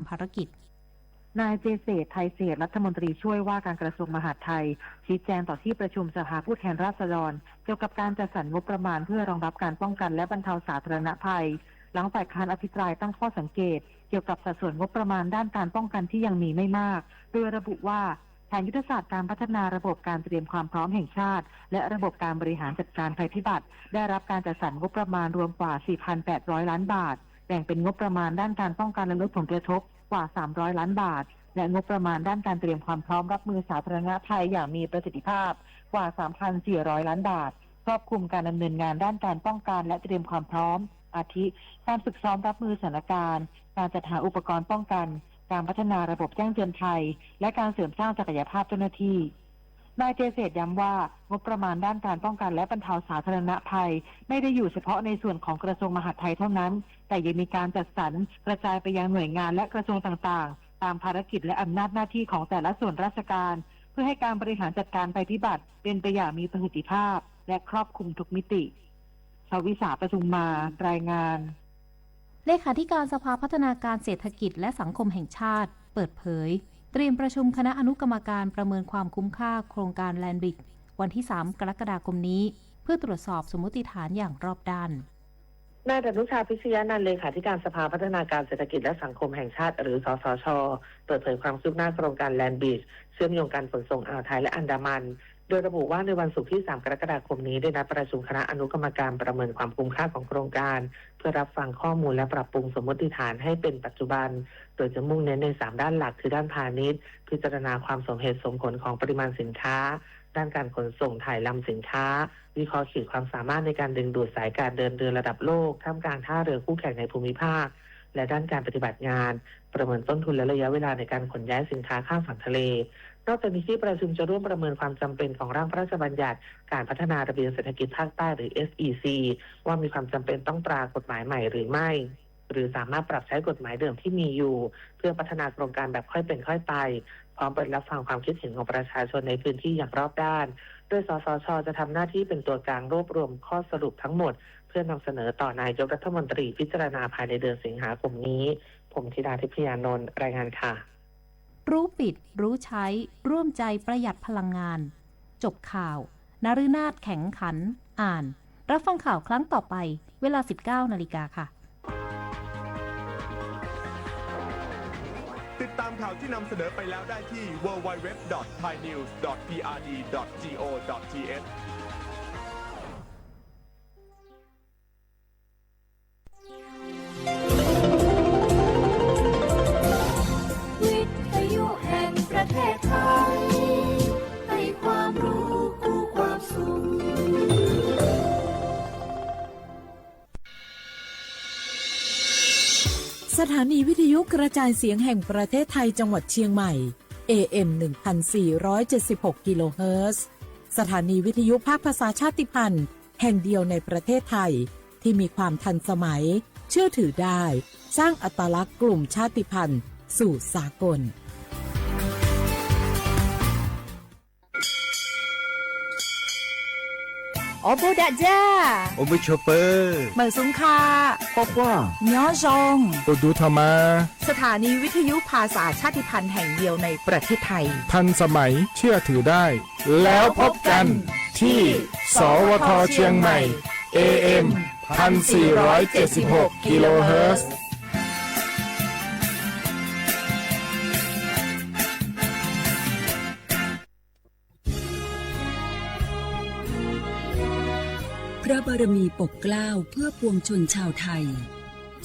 ภารกิจ นายเจเศรษฐ ไทยเศรษฐ รัฐมนตรีช่วยว่าการกระทรวงมหาดไทย ชี้แจงต่อที่ประชุมสภาผู้แทนราษฎร เกี่ยวกับการจัดสรรงบประมาณเพื่อรองรับการป้องกันและบรรเทาสาธารณภัย หลังฝ่ายค้านอภิปรายตั้งข้อสังเกต เกี่ยวกับสัดส่วนงบประมาณด้านการป้องกันที่ยังมีไม่มาก โดยระบุว่า แผนยุทธศาสตร์การพัฒนาระบบการเตรียมความพร้อมแห่งชาติ และระบบการบริหารจัดการภัยพิบัติ ได้รับการจัดสรรงบประมาณรวมกว่า สี่พันแปดร้อยล้านบาท แบ่งเป็นงบประมาณด้านการป้องกันและลดผลกระทบกว่า สามร้อยล้านบาท และงบประมาณด้านการเตรียมความพร้อมรับมือสาธารณภัยอย่างมีประสิทธิภาพกว่า สามพันสี่ร้อยล้านบาท ครอบคลุมการดำเนินงานด้านการป้องกันและเตรียมความพร้อม อาทิ การฝึกซ้อมรับมือสถานการณ์ การจัดหาอุปกรณ์ป้องกัน การพัฒนาระบบแจ้งเตือนภัย และการเสริมสร้างศักยภาพเจ้าหน้าที่ นายเจเศรษฐย้ำว่า งบประมาณด้านการป้องกันและบรรเทาสาธารณภัย ไม่ได้อยู่เฉพาะในส่วนของกระทรวงมหาดไทยเท่านั้น แต่ยังมีการจัดสรรกระจายไปยังหน่วยงานและกระทรวงต่างๆ ตามภารกิจและอำนาจหน้าที่ของแต่ละส่วนราชการ เพื่อให้การบริหารจัดการภัยพิบัติเป็นไปอย่างมีประสิทธิภาพ และครอบคลุมทุกมิติ ชวิสา ปทุมมา รายงาน เลขาธิการสภาพัฒนาการเศรษฐกิจและสังคมแห่งชาติ เปิดเผย เตรียมประชุมคณะอนุกรรมการประเมินความคุ้มค่าโครงการ Land Bridge วันที่ สาม กรกฎาคมนี้ เพื่อตรวจสอบสมมติฐานอย่างรอบด้าน นายดนุชา พิชยะนันท์ เลขาธิการสภาพัฒนาการเศรษฐกิจและสังคมแห่งชาติ หรือ สสช เปิดเผยความคืบหน้าโครงการ Land Bridge เชื่อมโยงการขนส่งอ่าวไทยและอันดามัน โดยระบุว่าในวันศุกร์ที่ สาม กรกฎาคมนี้ ได้นัดประชุมคณะอนุกรรมการประเมินความคุ้มค่าของโครงการ เพื่อรับฟังข้อมูลและปรับปรุงสมมติฐานให้เป็นปัจจุบัน โดยจะมุ่งเน้นใน สาม ด้านหลัก คือด้านพาณิชย์ พิจารณาความสมเหตุสมผลของปริมาณสินค้า ด้านการขนส่งถ่ายลำสินค้า วิเคราะห์ขีดความสามารถในการดึงดูดสายการเดินเรือระดับโลก ท่ามกลางท่าเรือคู่แข่งในภูมิภาค และด้านการปฏิบัติงาน ประเมินต้นทุนและระยะเวลาในการขนย้ายสินค้าข้ามฝั่งทะเล นอกจากนี้ที่ประชุมจะร่วมประเมินความจำเป็นของร่างพระราชบัญญัติการพัฒนาระเบียงเศรษฐกิจภาคใต้ หรือ เอสอีซี ว่ามีความจำเป็นต้องตรากฎหมายใหม่หรือไม่ หรือสามารถปรับใช้กฎหมายเดิมที่มีอยู่ เพื่อพัฒนาโครงการแบบค่อยเป็นค่อยไป พร้อมเปิดรับฟังความคิดเห็นของประชาชนในพื้นที่อย่างรอบด้าน โดย สสช จะทำหน้าที่เป็นตัวกลางรวบรวมข้อสรุปทั้งหมด เพื่อนำเสนอต่อนายกรัฐมนตรีพิจารณาภายในเดือนสิงหาคมนี้ ผมธิดา ทิพยานนท์ รายงานค่ะ รู้ปิด รู้ใช้ ร่วมใจประหยัดพลังงาน จบข่าว นฤนาถ แข็งขัน อ่าน รับฟังข่าวครั้งต่อไป เวลา สิบเก้านาฬิกาค่ะ ติดตามข่าวที่นำเสนอไปแล้วได้ที่ ดับเบิลยู ดับเบิลยู ดับเบิลยู ดอท ไทยนิวส์ ดอท พีอาร์ดี ดอท จี โอ ดอท ที เอช วิทยุแห่งประเทศไทย ให้ความรู้คู่ความสุข สถานีวิทยุกระจายเสียงแห่งประเทศไทยจังหวัดเชียงใหม่ เอ เอ็ม หนึ่งพันสี่ร้อยเจ็ดสิบหก กิโลเฮิรตซ์ สถานีวิทยุภาคภาษาชาติพันธุ์แห่งเดียวในประเทศไทย ที่มีความทันสมัย เชื่อถือได้ สร้างอัตลักษณ์กลุ่มชาติพันธุ์สู่สากล Ua bug dam ja. Ua bug chua pw. Mawm xub kha. Quaj quaj. Nyob zoo. Ua dub tho mas. สถานีวิทยุภาษาชาติพันธุ์แห่งเดียวในประเทศไทย ทันสมัย เชื่อถือได้ แล้วพบกันที่ สวท เชียงใหม่ เอ เอ็ม พันสี่ร้อยเจ็ดสิบหก กิโลเฮิรตซ์ พระบารมีปกเกล้าเพื่อปวงชนชาวไทย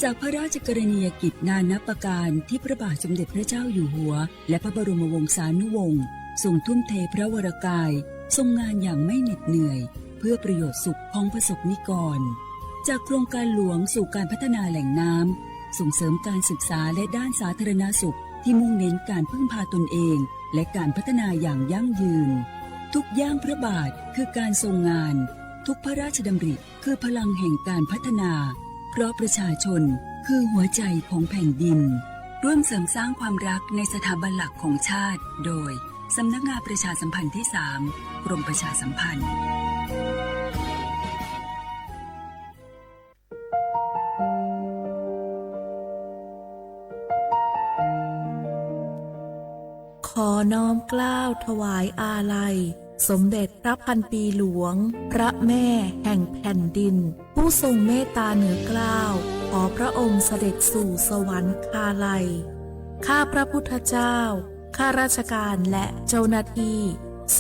จากพระราชกรณียกิจนานับประการที่พระบาทสมเด็จพระเจ้าอยู่หัว และพระบรมวงศานุวงศ์ทรงทุ่มเทพระวรกาย ทรงงานอย่างไม่เหน็ดเหนื่อย เพื่อประโยชน์สุขของประสบนิกร จากโครงการหลวงสู่การพัฒนาแหล่งน้ำ ส่งเสริมการศึกษาและด้านสาธารณสุขที่มุ่งเน้นการพึ่งพาตนเอง และการพัฒนาอย่างยั่งยืน ทุกย่างพระบาทคือการทรงงาน ทุกพระราชดำริคือพลังแห่งการพัฒนา เพราะประชาชนคือหัวใจของแผ่นดิน ร่วมเสริมสร้างความรักในสถาบันหลักของชาติ โดย สำนักงานประชาสัมพันธ์ที่ สาม กรมประชาสัมพันธ์ ขอน้อมเกล้าถวายอาลัยสมเด็จพระพันปีหลวง พระแม่แห่งแผ่นดิน ผู้ทรงเมตตาเหนือเกล้า ขอพระองค์เสด็จสู่สวรรคาลัย ข้าพระพุทธเจ้า ข้าราชการและเจ้าหน้าที่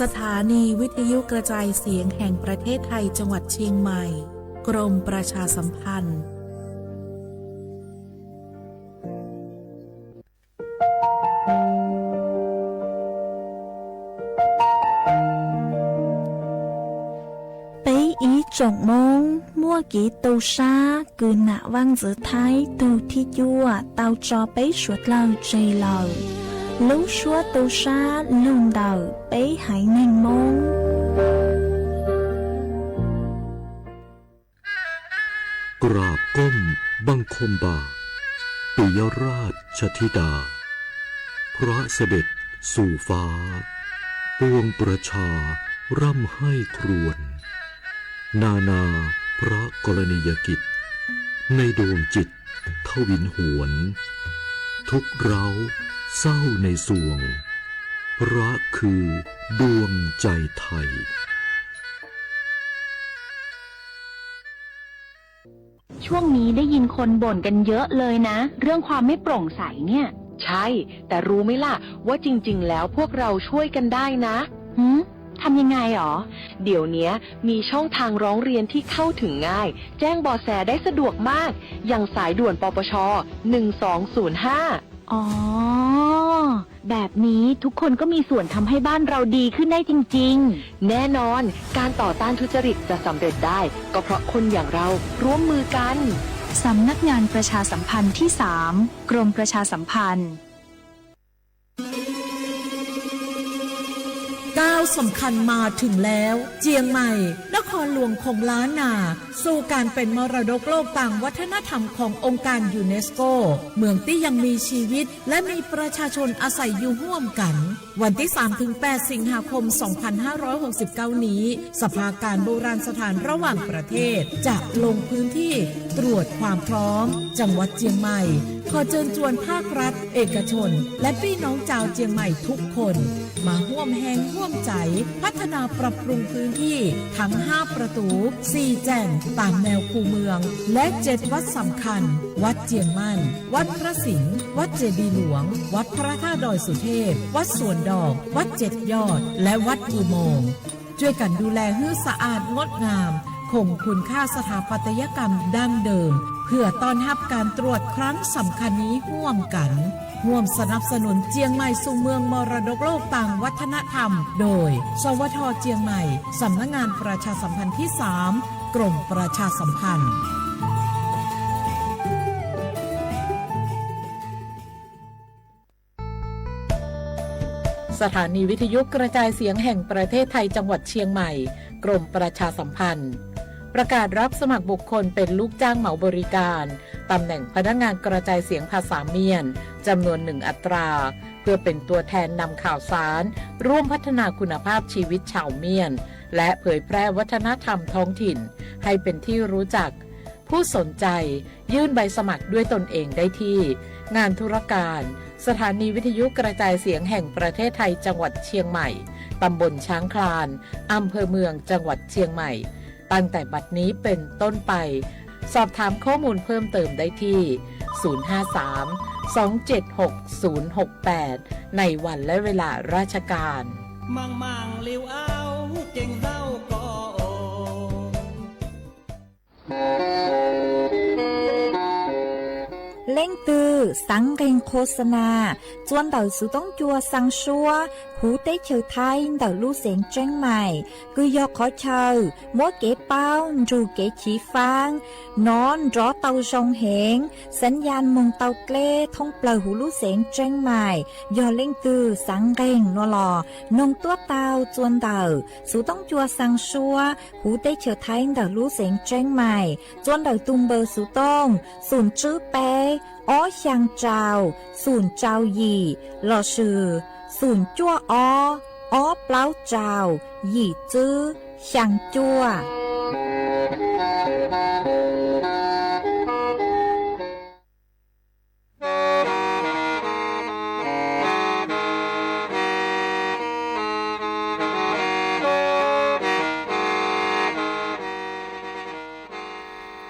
สถานีวิทยุกระจายเสียงแห่งประเทศไทยจังหวัดเชียงใหม่ กรมประชาสัมพันธ์ Peb ib tsoom Hmoob muaj kev tu sab kws nam vaj ntxwv Thaib tug thib cuaj tau tso peb suav dlawg tseg lawm. Lub suab tu sab lug ntawm peb haiv neeg Hmoob. กราบก้มบังคมบาท ปิยราชธิดา พระเสด็จสู่ฟ้า ปวงประชาร่ำไห้ครวญ นานาพระกรณียกิจ ในดวงจิตทวินหวน ทุกข์ร้าวเศร้าในสวง พระคือดวงใจไทย ช่วงนี้ได้ยินคนบ่นกันเยอะเลยนะ เรื่องความไม่โปร่งใสเนี่ย ใช่ แต่รู้ไหมล่ะ ว่าจริงๆ แล้วพวกเราช่วยกันได้นะ หืม ทำยังไงหรอ เดี๋ยวเนี้ยมีช่องทางร้องเรียนที่เข้าถึงง่าย แจ้งเบาะแสได้สะดวกมาก อย่างสายด่วน ปปช หนึ่งสองศูนย์ห้า อ๋อ แบบนี้ทุกคนก็มีส่วนทำให้บ้านเราดีขึ้นได้จริงๆ แน่นอน การต่อต้านทุจริตจะสำเร็จได้ ก็เพราะคนอย่างเราร่วมมือกัน สำนักงานประชาสัมพันธ์ที่สาม กรมประชาสัมพันธ์ ก้าวสำคัญมาถึงแล้ว เจียงใหม่ นครหลวงของล้านนา สู่การเป็นมรดกโลกตามวัฒนธรรมขององค์การยูเนสโก เมืองตี้ยังมีชีวิต และมีประชาชนอาศัยอยู่ร่วมกัน วันที่สามถึงแปดสิงหาคมสองพันห้าร้อยหกสิบเก้านี้ สภาการโบราณสถานระหว่างประเทศ จะลงพื้นที่ตรวจความพร้อม จังหวัดเจียงใหม่ ขอเชิญชวนภาครัฐ เอกชน และพี่น้องชาวเจียงใหม่ทุกคน มาร่วมแฮงร่วมใจ พัฒนาปรับปรุงพื้นที่ทั้งห้าประตู สี่แจ่งตามแนวคูเมือง และเจ็ดวัดสำคัญ วัดเจียงมั่น วัดพระสิงห์ วัดเจดีย์หลวง วัดพระธาตุดอยสุเทพ วัดสวนดอก วัดเจ็ดยอด และวัดอุโมงค์ ช่วยกันดูแลหื้อสะอาดงดงาม คงคุณค่าสถาปัตยกรรมดั้งเดิม เพื่อต้อนรับการตรวจครั้งสำคัญนี้ร่วมกัน ร่วมสนับสนุนเจียงใหม่สู่เมืองมรดกโลกตามวัฒนธรรม โดย สวท เจียงใหม่ สำนักงานประชาสัมพันธ์ที่สาม กรมประชาสัมพันธ์ สถานีวิทยุกระจายเสียงแห่งประเทศไทยจังหวัดเชียงใหม่ กรมประชาสัมพันธ์ ประกาศรับสมัครบุคคลเป็นลูกจ้างเหมาบริการ ตำแหน่งพนักงานกระจายเสียงภาษาเมียน จำนวนหนึ่งอัตรา เพื่อเป็นตัวแทนนำข่าวสาร ร่วมพัฒนาคุณภาพชีวิตชาวเมียน และเผยแพร่วัฒนธรรมท้องถิ่น ให้เป็นที่รู้จัก ผู้สนใจยื่นใบสมัครด้วยตนเองได้ที่ งานธุรการ สถานีวิทยุกระจายเสียงแห่งประเทศไทยจังหวัดเชียงใหม่ ตำบลช้างคลาน อำเภอเมือง จังหวัดเชียงใหม่ ตั้งแต่บัดนี้เป็นต้นไป สอบถามข้อมูลเพิ่มเติมได้ที่ ศูนย์ห้าสาม สองเจ็ดหก ศูนย์หกแปด ในวันและเวลาราชการ Leej twg xaav nqeeg qhua xa nas txua ntawm xuv toob cua xaa suab huv teb chaws Thaib ntawm lub xeev Tseeb Maim, kws yog qhov chaw muab kev paub nrug kev chiv faab nov nrov tau zoo heev, xaav yaj moog tau dleb thoob plawg huv lub xeev Tseeb Maim. Yog leej twg xaav nqeeg nuav los noog tuab tau txua ntawm xuv toob cua xaa suab huv teb chaws Thaib ntawm lub xeev Tseeb Maim txua ntawm tug npawb xuv tooj xoom tswb peb ob xyaa rau xoom rau yim lossis xoom cuaj ob ob plaub rau yim tswb xyaa cuaj.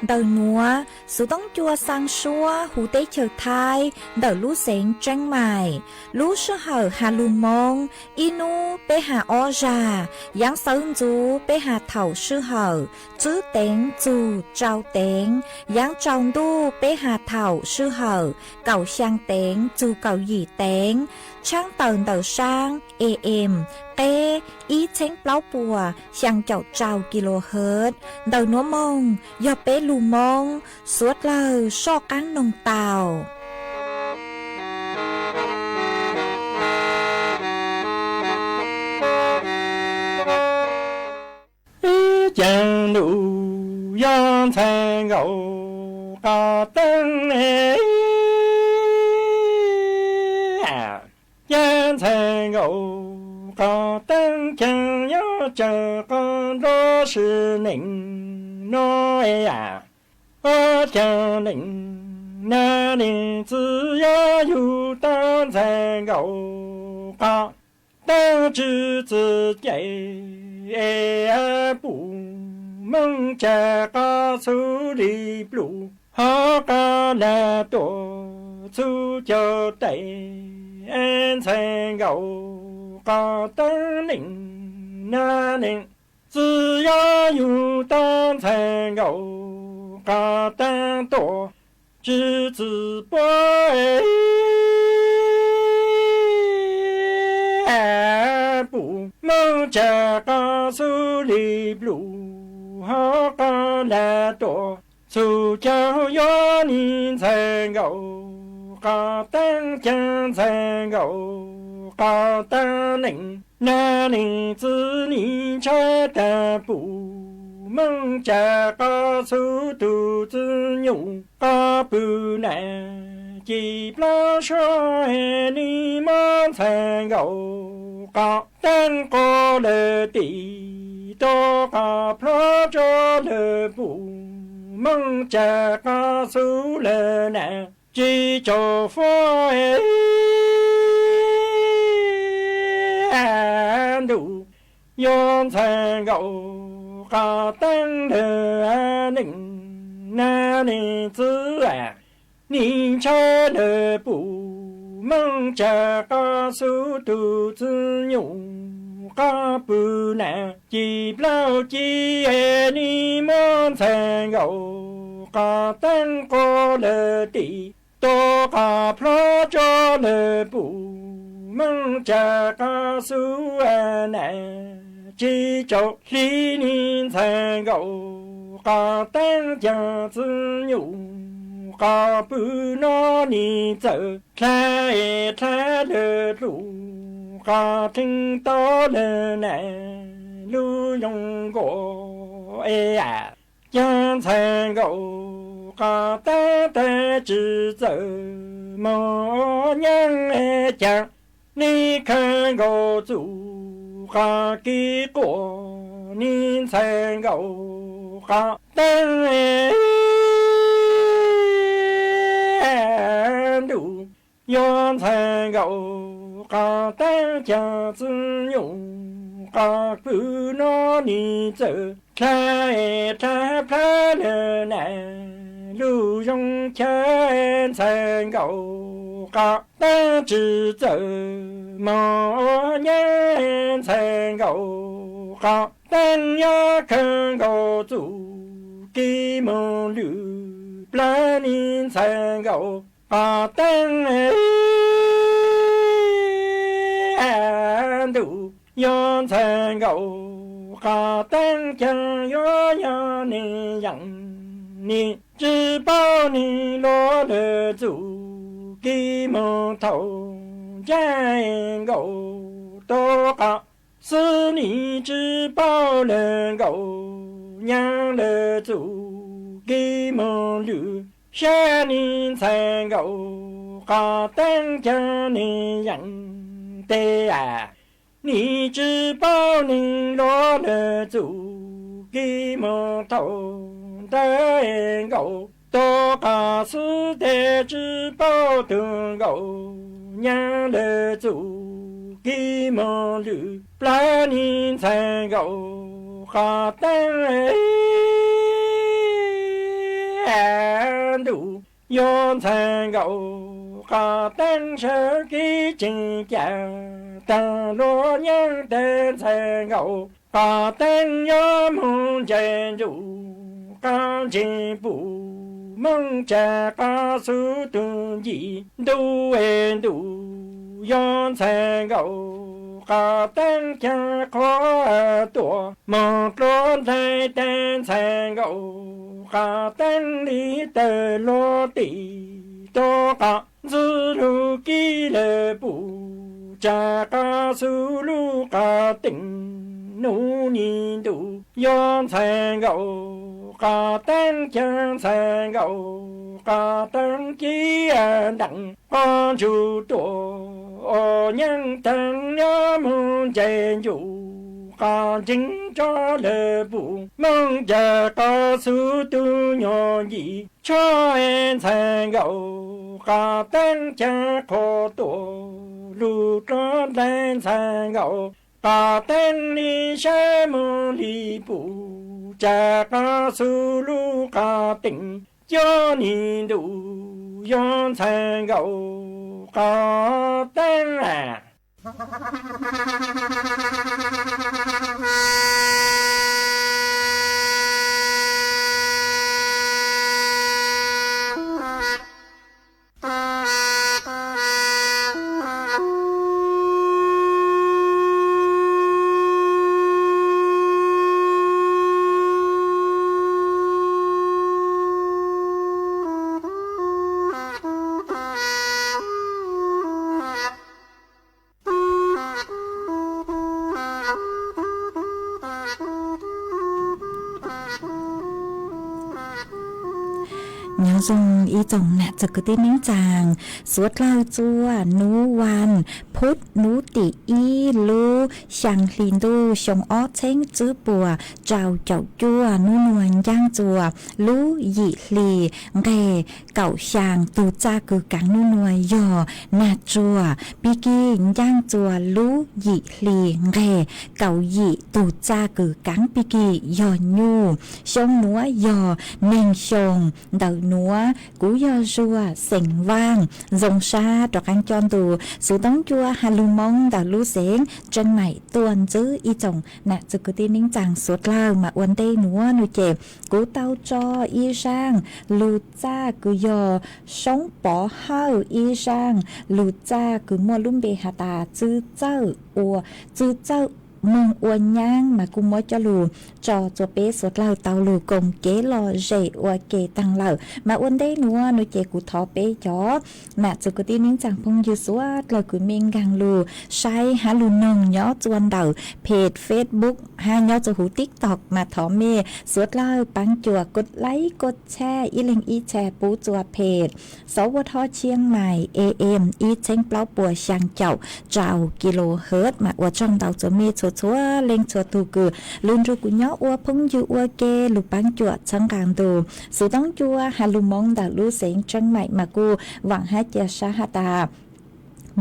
Ntawm nuav, xuv toob cua xaa suab hu teb chaws Thaib ntawm lub xeev Tseeb Maim. Lub sij hawm has lug Moob, ib nub peb has ob zag, yaav sawv ntxuv peb has thaum sij hawm tswb teev txug tsau teev, yaav tsau ntuj peb has thaum sij hawm kaum xyaa teev txug kaum yim teev, tshaab tawm ntawm saab A M qeb ib txheeb plaub puas xyaa caum rau kilohertz. Ntawm nuav moog yog peb lug Moob, suav dlawg soj qaab noog tau. Ib caag ntuj yog ntxhais nkaus qos teeb, caag ntxhais nkaus qos teeb, caag yuav tsaws qos nrov sib neej no. Ob caag neej na neej txiv yog yug tau ntxhais nkaus qos teeb, tsi txwv cai pum moog ca qos xub li pluj, hov qos lag tuaj txug caug tais. Ntxhais nkaus qos teeb, neej na neej txiv yog yug tau ntxhais nkaus qos teeb tuaj, tsi txwv puab pum moog ca qos xub li pluj, hov qos lag tuaj txug caug. Yuav nij ntxhais nkaus qos teeb, caag ntxhais nkaus qos teeb, neej na neej txiv, nij ntshai taag pum moog ca qos xub tug txiv nyuj qos pw na. Ci plaub suab nij muab ntxhais nkaus qos teeb quas lawm tim, tuav qos plhuav tso lawm pum moog ca qos xub lawm na. Tsi tsaug fuab ntuj, yuav ntxhais nkaus qos teeb lawm, neej na neej txiv, nij ntshai lawm pum moog ca qos xub tug txiv nyuj qos pw na. Ci plaub ci nij muab ntxhais nkaus qos teeb quas lawm tim, tuav qos plhuav tso lawm pum moog ca qos xub na. Tsi tsaug hli nij ntxhais nkaus qos teeb, caag txiv nyuj qos pw no, nij txawm dlha dlha lawm lug qos dheev tau lawm na. Lub yoo nkaus caag ntxhais nkaus qos teeb, tsi txawm moog nyaab caag, nij khaws nkaus txuj qos kis quas, nij ntxhais nkaus qos teeb ntuj, yuav ntxhais nkaus qos teeb, caag txiv nyuj qos pw no, nij txawm dlha dlha plab lawm na. Lub yoo chaw ntxhais nkaus qos teeb, tsi txawm moog nyaab ntxhais nkaus qos teeb, yuav khaws nkaus txuj kis moog lwm plab, nij ntxhais nkaus qos teeb ntuj, yuav ntxhais nkaus qos teeb, caag yuav yog nij yaam, nij tsi paub nij luag lawm txuj kis moog thaum ncaaj nkaus tuav qos xwb, nij tsi paub lawm nkaus nyaab lawm txuj kis moog lwm sab, nij ntxhais nkaus qos teeb, caag nij yaam tes, nij tsi paub nij luag lawm txuj kis moog thaum ntaag nkaus tuav qos xwb, tes tsi paub tug nkaus nyaab lawm txuj kis moog lwm plab, nij ntxhais nkaus qos teeb Ntuj yog ntxhais nkaus qas teeb sawv kev tseem cas, taag luag nyeeb tag ntxhais nkaus qas teeb, yuav moog ncaim ntuj qas ntseeg pum, moog tsa qas xub tug ncim ntuj es ntuj yog ntxhais nkaus qas teeb, caag qhuav tuaj moog dluav dlaim tag ntxhais nkaus qas teeb, li tawg luag tim rua qas ntxwg lug kib lawm pum, tsa qas xub lub qas teeb, nub nyi ntuj yog ntxhais nkaus qas teeb, caag ntxhais nkaus qas teeb, kib ntaag qas ntsuj tuaj, nyeeb tag nyob moog ncaim ntuj qas ntseeg rua lawm pum, moog ca qas xub tug nyuag ncim tsho es ntxhais nkaus qas teeb, caag qhuav tuaj lug dluav dlaim ntxhais nkaus qas teeb, li sawv moog li pum, tsa qas xub lub qas teeb, yuav nyi ntuj yog ntxhais nkaus qas teeb. Nyob zoo ib tsoom nam txiv kwv tij neej tsaa, suav dlawg txua nub vas phuv nub tim ib lub xyaa hli ntuj xyoo ob txheeb tsib puas rau caum cuaj, nub nuav ncaaj txua lub yim hli nqeg kaum xyaa, tug txaj kws kaav nub nuav yog nag tsuag, pig kig ncaaj txua lub yim hli nqeg kaum yim, tug txaj kws kaav pig kig yog nyuj, xyoo nuav yog neeg xyoo ntawm nuav. Kuv yog Zuag xeem Vaaj, zoo sab rov qaab coj ntu xuv toob cua has lug Moob ntawm lub xeev Tseeb Maim tuaj ntsib ib tsoom nam txiv kwv tij neej tsaa suav dlawg. Mas ua ntej nuav nua ces kuv tau tso ib zaaj lug txaj kws yog Soob Pov Hawj ib zaaj lug txaj kws muaj lub npe has tas Txwj Txawj ua, Txwj Txawj moog ua nyaab, mas kuj muab coj lug tso txua peb suav dlawg tau lug koom kev lom zem ua ke taag lawm. Mas ua ntej nuav nua ces kuv thov peb cov nam txiv kwv tij neej tsaa phooj ywg suav dlawg kws mej nkaag lug saib hab lug noog nyob txua ntawm page Facebook hab nyob txua huv TikTok, mas thov mej suav dlawg paab cuam kov like kov share ib leeg ib share pub txua page Sov Ua Thoj Tshiab Mais A M ib txheeb plaub puas xyaa caum rau kilohertz. Mas ua tsaug ntau txua mej txhua txhua leej txhua tug kws lug nrug kuv nyob ua phooj ywg ua ke lug paab cuam txhawb nqaa ntu xuv toob cua has lug Moob ntawm lub xeev Tseeb Maim. Mas kuj vaam hab cia sab has tas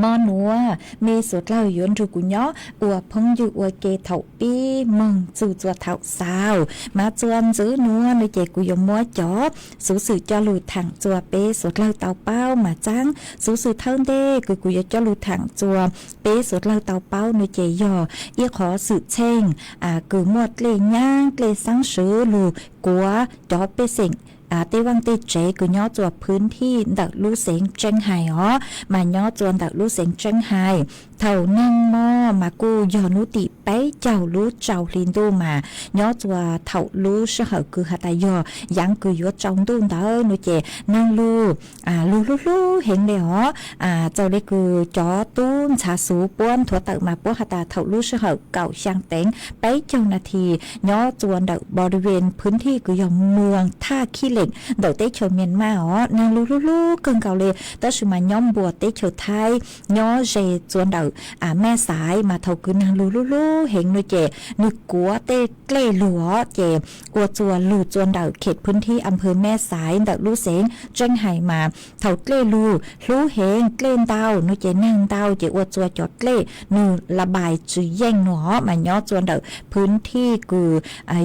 mo nuav mej suav dlawg yuav nrug kuv nyob ua phooj ywg ua ke thaum pib moog txug txua thaum xaus. Mas txua ntxiv nuav nua ces kuv yuav muab cov xuv xwm coj lug thaam txua peb suav dlawg tau paub. Mas txaab xuv xwm thawj ntej kws kuv yuav coj lug thaam txua peb suav dlawg tau paub nua ces yog ib qhov xwm txheej kws muaj dlej nyaab dlej xaab swv lug kuav cov pej xeem tej vaaj tej tsev kws nyob txua phwv thij ntawm lub xeev Tseeb Hais os. Mas nyob txua ntawm lub xeev Tseeb Hais thaum neeg mo mas kuj yog nub tim peb caug lub rau hli ntuj. Mas nyob txua thaum lub sij hawm kws has tas yog yaav kws yuav tsaus ntuj ntawd nua ces naag lug lug hlub hlub heev le os. Txawm le kws cov tub ntxhab xuv puab nthuav tawm mas puab has tas thaum lub sij hawm kaum xyaa teev peb caug nas this nyob txua ntawm boriven phwv thij kws yog muag Thaj Khij Leem ntawm teb chaws Mias Mas os, naag lug hlub hlub kawg nkaus le. Tab sis mas nyob npuas teb chaws Thaib nyob ze txua ntawm Mej Xaiv mas thaum kws naag lug hlub hlub heev nua ces nwg kuav tej dlej lug os ces ua txua lug txua ntawm khem phwv thij am phawv Mej Xaiv ntawm lub xeev Tseeb Hais mas thaum dlej lug hlub heev dlej ntau nua ces naag ntau ces ua txua cov dlej nwg la pais tsi yeej nua os. Mas nyob txua ntawm phwv thij kws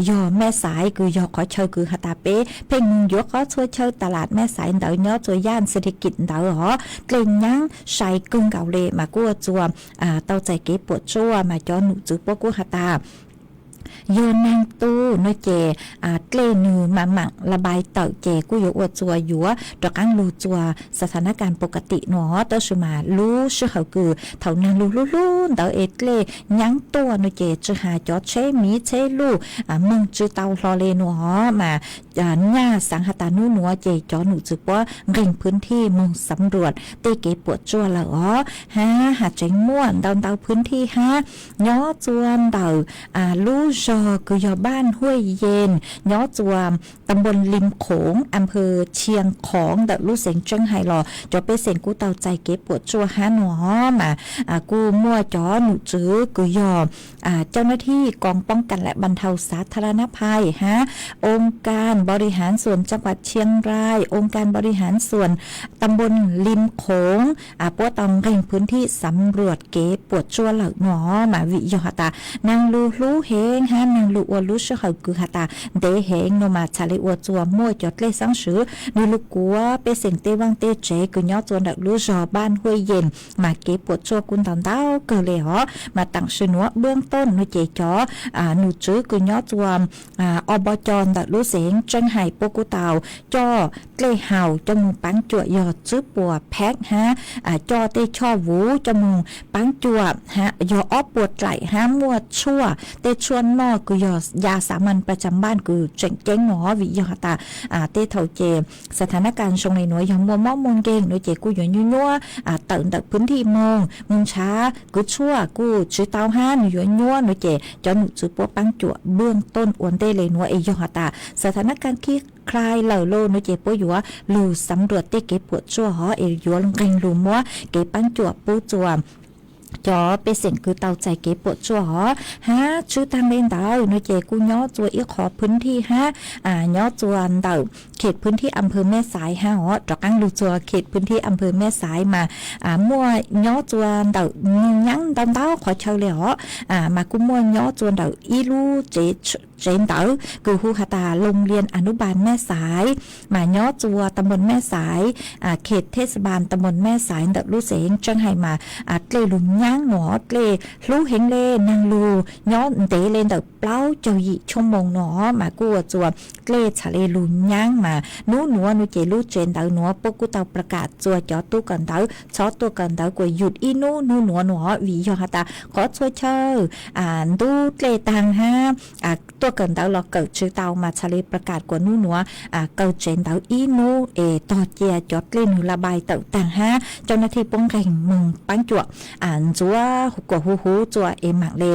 yog Mej Xaiv kws yog qhov chaw kws has tas peb pheej yuav qhov txhua chaw tas las mej xaiv ntawd nyob txhua yaj xi thi kim ntawd os, dlej nyaab sai kawg nkaus le mas kuj ua txuas tau txais kev puam tsuaj mas cov num txwv puab kuj has tas yog naag tu no ces dlej nwg maam maam la bai tawm ces kuj yuav ua txuas yuav rov qaab lug txuas xa tha nab kas pov ka tim no, tab sis mas lub sij hawm kws thaum naag lug hlub hlub ntawd es dlej nyaab tuaj no ces tsi has cov tsheb miv tsheb luj moog tsi tau hlo le no mas nyaj xaav has tas nub nuav ces cov num txwv puab nqeeg phwv thij moog xav nruam tej kev puam tsuaj lawm os hab has tseev muaj ntau ntau phwv thij hab nyob txua ntawm lub zog kws yog Npaaj Huaj Yees nyob txua ta npoo Lim Khoov, a phw Tshia Khoov ntawm lub xeev Tseeb Hais los cov pej xeem kuj tau txais kev puam tsuaj hab no mas kuj muaj cov num txwv kws yog เจ้าหน้าที่กองป้องกันและบรรเทาสาธารณภัย hab องค์การบริหารส่วนจังหวัดเชียงราย องค์การบริหารส่วนตำบลริมโขง puab tau nqeeg phwv thij xav nruam kev puam tsuaj lawm no mas vim yog has tas naag lug hlub heev hab naag lug ua lub sij hawm kws has tas ntev heev no mas txhad le ua txuas muaj cov dlej xaab swv nwg lug kuav pej xeem tej vaaj tej tsev kws nyob txua ntawm lub zog Npaaj Huaj Yees mas kev puam tsuaj kuj ntau ntau kawg le os mas tam sim nuav boob tooj no ces cov num txwv kws nyob txua ob npo co ntawm lub xeev Tseeb Hais puab kuj tau coj dlej haus coj moog paab cuam yog tswb puas phab hab coj tej choj vuv coj moog paab cuam yog ob puas dlaim hab muaj tshuaj tej tshuaj noj kws yog ya xav mas pas tsav npaaj kws tseem ceeb no vim yog has tas tej thaum ces xa tha nab kas zoo le nuav yog muaj mob muaj nkeeg no ces kuj yuav nyuaj nyuab tawm ntawm phwv thij moog moog ntshav kws tshuaj kuj tsi tau hab nwg yuav nyuab no ces cov num txwv puab paab cuam boob tooj ua ntej le nuav es yog has tas xa tha nab kas khib khlai lawm lauj no ces puab yuav lug xav nruam tej kev puam tsuaj hov es yuav nqeeg lug muab kev paab cuam pub txua cov pej xeem kws tau txais kev puam tsuaj hov hab tshwb taag le ntawd no ces kuj nyob txua ib qho phwv thij hab nyob txua ntawm khem phwv thij a phw Mej Xaiv hab os rov qaab lug txua khem phwv thij a phw Mej Xaiv mas muaj nyob txua ntawm nyaab ntau ntau qhov chaw le os mas kuj muaj nyob txua ntawm ib lub tsev ntawv kws hu has tas Loo Lias Anub Npas Mej Xaiv mas nyob txua ta npoo Mej Xaiv khem Thej Xa Npas ta npoo Mej Xaiv ntawm lub xeev Tseeb Hais mas dlej lug nyaab no dlej hlub heev le naag lug nyob ntev le ntawm plaub caug yim tshoob moos no mas kuj ua txua dlej txhad le lug nyaab mas nub nuav no ces lub tsev ntawv nuav puab kuj tau pas kam txua cov tub kawm ntawv txhob tuaj kawm ntawv kuas yum ib nub nub nuav no vim yog has tas qhov txhua chaw ntub dlej taag hab tuaj kawm ntawv los kawm tsi tau mas txhad le pas kam kuas nub nuav kaw tsev ntawv ib nub es tog cia cov dlej nwg la npai tawm taag hab cov nab thij puab nqeeg moog paab cuam ntxuav kuas huv huv txua es maam le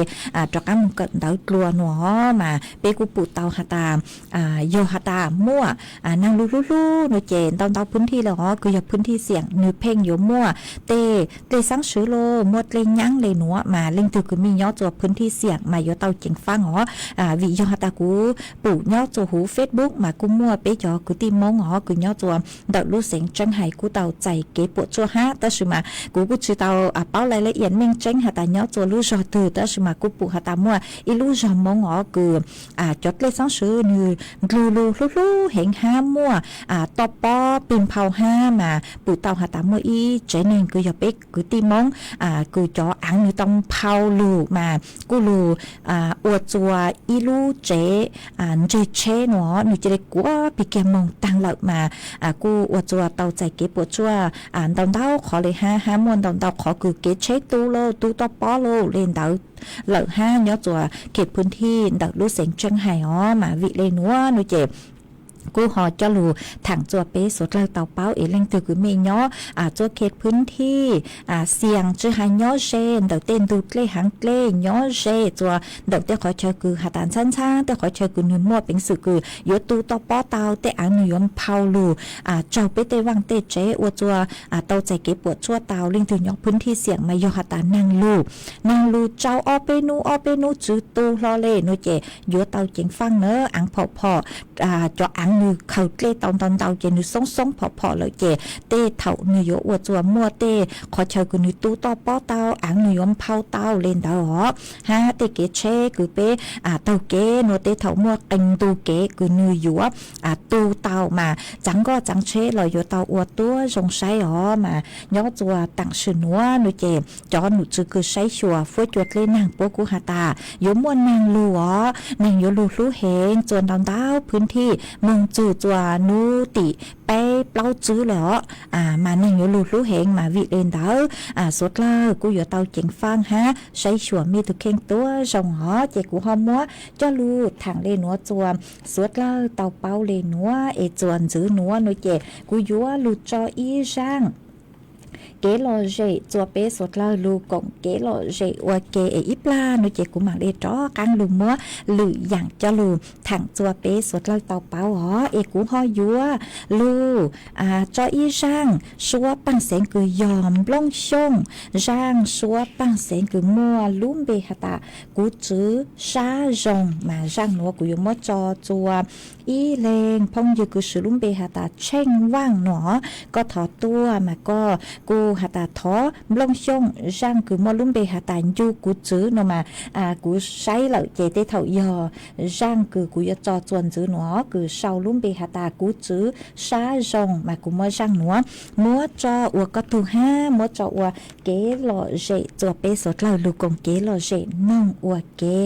rov qaab moog kawm ntawv dlua no mas peb kuj pum tau has tas yog has tas muaj naag lug hlub hlub no ces ntau ntau phwv thij le os kws yog phwv thij xiam nwg pheej yuav muaj tej dlej xaab swv lauj muaj dlej nyaab le nuav mas leej twg kws mej nyob txua phwv thij xiam mas yuav tau ceev faab os vim yog has tas kuv pum nyob txua huv Facebook mas kuj muaj peb cov kwv tij Moob os kws nyob txua ntawm lub xeev Tseeb Hais kuj tau txais kev puam tsuaj hab tab sis mas kuv kuj tsi tau paub laj lab yam meej tseeb has tas nyob txua lub zog twg tab sis mas kuj pum has tas muaj ib lub zog Moob os kws cov dlej xaab swv nwg nklug lug hlub hlub heev hab muaj toj pob peg nphau hab mas pum tau has tas muaj ib tsev neeg kws yog peb kwv tij Moob kws cov aav nwg tau nphau lug mas kuj lug ua txua ib lub tsev ntseg tsheb no nwg cia le kuav pig kiag moog taag lawm mas kuj ua txua tau txais kev puam tsuaj ntau ntau qhov le hab hab muaj ntau ntau qhov kws kev tsheb tu lauj tu toj pob lauj le ntawd lawm hab nyob txua khem phwv thij ntawm lub xeev Tseeb Hais os mas vim le nuav no ces kuj ho coj lug thaam txua peb suav dlawg tau paub es leej twg kws mej nyob txua khem phwv thij xiam tsi has nyob ze ntawm tej ntug dlej haav dlej nyob ze txua ntawm tej qhov chaw kws has tas ntxhab ntxhab tej qhov chaw kws nwg muaj peev xwm kws yuav tu toj pob tau tej aav nwg yuav nphau lug tsaug peb tej vaaj tej tsev ua txua tau txais kev puam tsuaj tau leej twg nyob phwv thij xiam mas yog has tas naag lug naag lug tsau ob peb nub ob peb nub tsi tu hlo le no ces yuav tau ceev faaj na aav phom phom cov aav nws khaws dlej tau ntau ntau ces nws xoob xoob phom phom lawm ces tej thaum nws yuav ua txuas muaj tej qhov chaw kws nws tu toj pob tau, aav nws yuav nphau tau le ntawd os, hab tej kev tsheb kws peb taug kev nuav tej thaum muaj qee ntu kev kws nws yuav tu tau mas txaav nkoj txaav tsheb los yuav tau ua tuab zoo saib os. Mas nyob txuas taam sim nuav nuav ces cov nom tswv kws saib xyuas fuab cua dlej naag puab kuv has tas yuav muaj naag lug os, naag yuav lug hlub heev txuas ntau ntau phwb thij moog txug txuas nub tim peb plaub tswb le os, mas naag yuav lug hlub heev mas vim le ntawd suav dlawg kuj yuav tau ceev faaj hab saib xyuas mej tug kheej tuab zoo os. Ces kuv ho muab coj lug thaam le nuav txuas suav dlawg tau paub le nuav es txuas ntxwv nuav nuav ces kuv yuav lug tso ib zaaj kev lom zem txuas peb suav dlawg lug koom kev lom zem ua ke es ib plag nuav ces kuv maam le rov qaab lug muab lwm yaam coj lug thaam txuas peb suav dlawg tau paub os. Es kuv ho yuav lug tso ib zaaj suab paaj xeev kws yog nplooj xyooj, zaaj suab paaj xeev kws muaj lub npe has tas kuv tswv sab zoo mas zaaj nuav kuv yuav muab tso txuas ib leeg phooj ywg kws swv lub npe has tas Tsheej Vaaj nuav. Koj thov tuaj mas koj kuj has tas thov nplooj xyooj zaaj kws muaj lub npe has tas ncu kuv tswv nuav mas kuv saib lawm ces tej thaum yog zaaj kws kuv yuav tso txuas ntxwv nuav kws sau lub npe has tas kuv tswv sab zoo mas kuv muab zaaj nuav muab tso ua koj tug hab muab tso ua kev lom zem txuas peb suav dlawg lug koom kev lom zem noog ua ke.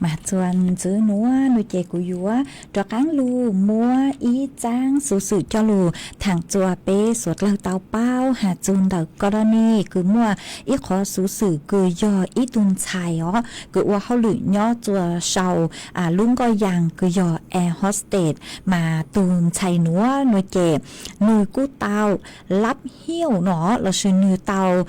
Mas txuas ntxiv nuav no ces kuv yuav rov qaab lug muab ib txaab xuv xwm coj lug thaam txuas peb suav dlawg tau paub has txug ntawm Korani kws muaj ib qhov xuv xwm kws yog ib tug ntxhais os kws ua hauj lwm nyob txuas sau lub nkoj yaas kws yog air hostess. Mas tug ntxhais nuav no ces nwg kuj tau lab hiauj no lossis nwg tau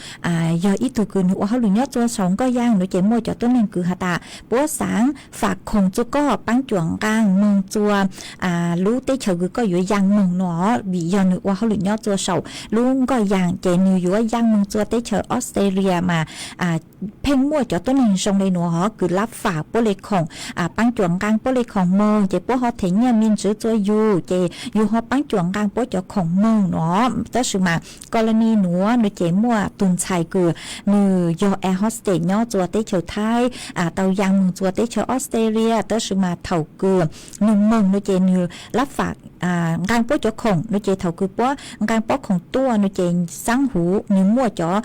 yog ib tug kws nwg ua hauj lwm nyob txuas sau nkoj yaas no ces muaj cov tuab neeg kws has tas puab xaav fam khoom txug koj paab cuam nqaa moog txuas lub teb chaws kws koj yuav yaa moog no, vim yog nwg ua hauj lwm nyob txuas sau lub nkoj yaas ces nwg yuav yaa moog txuas teb chaws Australia mas pheej muaj cov tuab neeg zoo le nuav hov kws lab fam puab le khoom paab cuam nqaa puab le khoom moog ces puab ho them nyiaj me ntsis txuas yug ces yug ho paab cuam nqaa puab cov khoom moog no. Tab sis mas Korani nuav no ces muaj tug ntxhais kws nwg yog air hostess nyob txuas teb chaws Thaib tau yaa moog txuas teb chaws Australia tab sis mas thaum kws nwg moog no ces nwg lab fam nqaa puab cov khoom no ces thaum kws puab nqaa puab khoom tuaj no ces xaab huv nwg muaj cov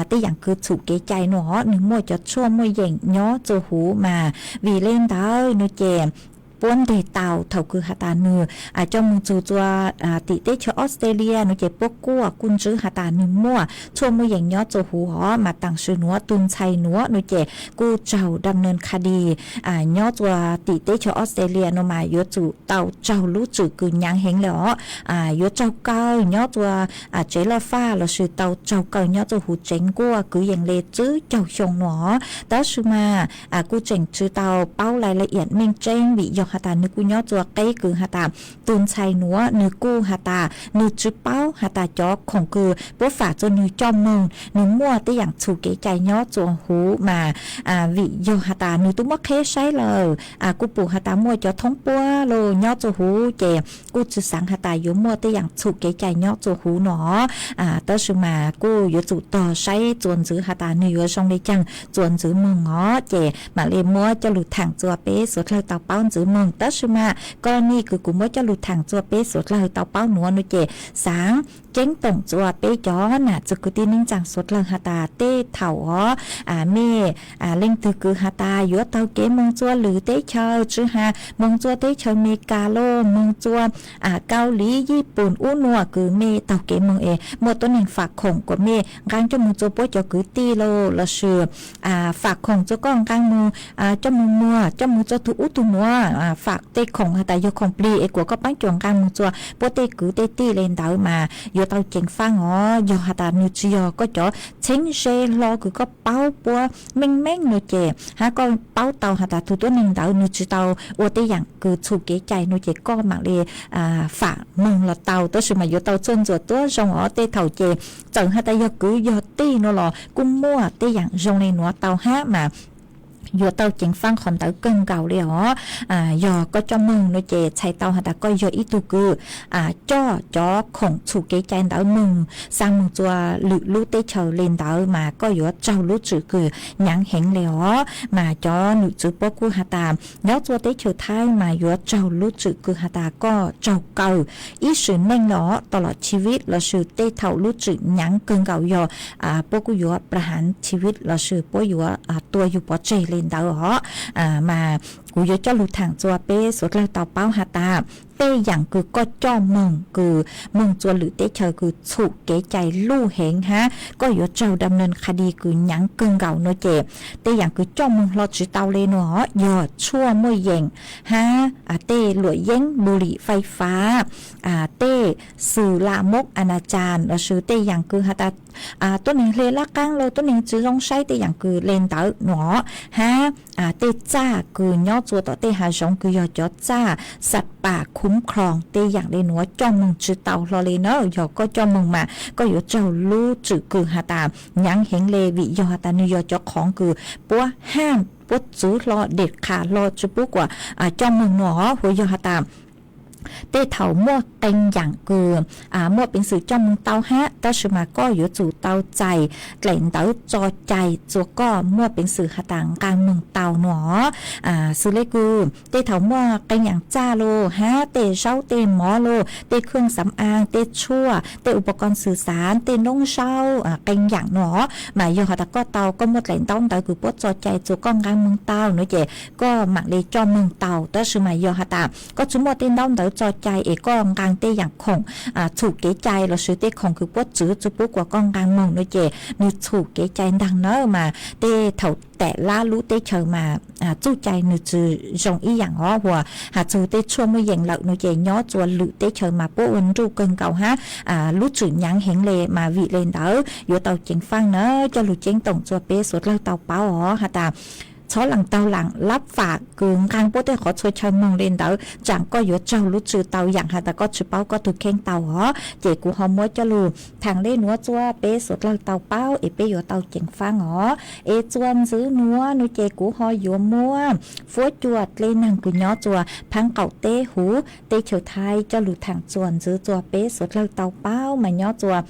tej yaam kws txhum kev cai no, nwg muaj cov tshuaj muaj yeem nyob txuas huv mas vim le ntawd no ces puab nteg tau thaum kws has tas nwg coj moog txug txuas tim teb chaws Australia no ces puab kuaj kuj ntswb has tas nwg muaj tshuaj muaj yeem nyob txuas huv hov mas taam sim nuav tug ntxhais nuav no ces kuj raug dam neeg kha di nyob txuas tim teb chaws Australia no mas yuav tsum tau raug lub tswm kws nyaav heev le os. Yuav raug kaw nyob txuas tsev laj faj lossis tau raug kaw nyob txuas huv tsev nkuaj kwv yees le tsib caug xyoo no. Tab sis mas kuj tseem tsi tau paub lais la iam meej tseeb vim yog has tas nwg kuj nyob txuas qeb kws has tas tug ntxhais nuav nwg kuj has tas nwg tsi paub has tas cov khoom kws puab fam txuas nwg coj moog nwg muaj tej yaam txhum kev cai nyob txuas huv mas vim yog has tas nwg tub muab qheb saib lawm kuj pum has tas muaj cov thoob puab lug nyob txuas huv ces kuj tsi xaav has tas yuav muaj tej yaam txhum kev cai nyob txuas huv no. Tab sis mas kuj yuav tsum tog saib txuas ntxiv has tas nwg yuav zoo le caag txuas ntxiv moog os ces mam le muab coj lug thaam txuas peb suav dlawg tau paub ntxiv moog. Tab sis mas Korani kws kuv muab coj lug thaam txuas peb suav dlawg tau paub nuav no ces xaav ceeb toom txuas peb cov nam txiv kwv tij neej tsaa suav dlawg has tas tej thaum os mej leej twg kws has tas yuav taug kev moog txuas lwm teb chaws tsi has moog txuas teb chaws Amelikas los moog txuas Kauli, Yij Pum ub nuav kws mej taug kev moog es muaj tuab neeg fam khoom kuas mej nqaa coj moog txuas puab cov kwv tij los lossis fam khoom txuas koj nqaa moog coj moog muag coj moog txuas tug ub tug nuav, fam tej khoom has tas yog khoom plig es kuas koj paab cuam nqaa moog txuas puab tej kwv tej tij le ntawd mas yuav tau ceev faab os. Yog has tas nwg tsi yog koj cov txheeb ze hlo kws koj paub puab meej meej no ces hab koj paub tau has tas tug tuab neeg ntawd nwg tsi tau ua tej yaam kws txhum kev cai no ces koj mam le fam moog los tau, tab sis mas yuav tau txuaj ntxuam tuab zoo os. Tej thaum ces txawm has tas yog kwv yog tij no los kuj muaj tej yaam zoo le nuav tau hab mas yuav tau ceev faab qhov ntawd kawg nkaus le os. Yog koj coj moog no ces txhais tau has tas koj yog ib tug kws coj cov khoom txhum kev cai ntawd moog xa moog txuas lwm lub teb chaws le ntawd mas koj yuav raug lub tswm kws nyaav heev le os. Mas cov num txwv puab kuj has tas nyob txuas teb chaws Thaib mas yuav raug lub tswm kws has tas koj raug kaw ib sim neej le os, tau los chi vib lossis tej thaum lub tswm nyaav kawg nkaus yog puab kuj yuav plas hav chi vib lossis puab yuav tua yug pov tseg le ntawd os. Mas kuv yuav coj lug thaam txuas peb suav dlawg tau paub has tas tej yaam kws koj coj moog kws moog txuas lwm teb chaws kws txhum kev cai luj heev hab koj yuav raug dam neeg kha di kws nyaav kawg nkaus no ces tej yaam kws coj moog hlo tsi tau le no yog tshuaj muaj yeem hab tej luam yeeb bu lim fais fav, tej xws lam mob a na cas lossis tej yaam kws has tas tuab neeg hle laj qaab los tuab neeg tsi zoo saib tej yaam kws le ntawd no hab tej txaj kws nyob txuas tom tej hav zoov kws yog cov txaj xav pas khum khloos tej yaam le nuav coj moog tsi tau hlo le na. Yog koj coj moog mas koj yuav raug lub tswm kws has tas nyaav heev le vim yog has tas nwg yog cov khoov kws puab hab puab txwv hlo dej qha hlo tsi pub kuas coj moog no hov. Hu yog has tas tej thaum muaj qee yaam kws muaj peev xwm coj moog tau hab, tab sis mas koj yuav tsum tau txais dlaim ntawv tso cai txug koj muaj peev xwm has tas nqaa moog tau nuav. Xws le kws tej thaum muaj qee yaam txaj lug hab tej zaub tej mov lug, tej khwj xam aav, tej tshuaj, tej ua pov koj xwm xaav, tej noob zaub, qee yaam nuav, mas yog has tas koj tau, koj muaj dlaim ntaub ntawv kws puab tso cai txug koj nqaa moog tau nuav ces koj maam le coj moog tau. Tab sis mas yog has tas koj tsi muaj tej ntaub ntawv tso cai es koj nqaa tej yaam khoom txhum kev cai lossis tej khoom kws puab tswv tsi pub kuas koj nqaa moog nuav ces nwg txhum kev cai ntaag nawb. Mas tej thaum tam lab lub teb chaws mas txuj cai nwg tsi zoo ib yaam os, huas has txug tej tshuaj muaj yeem lawm nuav ces nyob tsua lwm teb chaws mas puab ua nruj kawg nkaus hab lub tswm nyaav heev le. Mas vim le ntawd yuav tau ceev faaj na, coj lug ceeb toom tsua peb suav dlawg tau paub os has tas txhob laam taug laam lab fam kws nqaa puab tej qhov txhua chaw moog le ntawd, tsaam koj yuav raug lub tswv tau yaam has tas koj tsi paub koj tug kheej tau os. Ces kuv ho muab coj lug thaam le nuav tsua peb suav dlawg tau paub es peb yuav tau ceev faaj os. Es tsua ntxwv nuav nuav ces kuv ho yuav muab fuab cua dlej naag kws nyob tsua phaab qaum teb huv teb chaws Thaib coj lug thaam tsua ntxwv tsua peb suav dlawg tau paub. Mas nyob tsua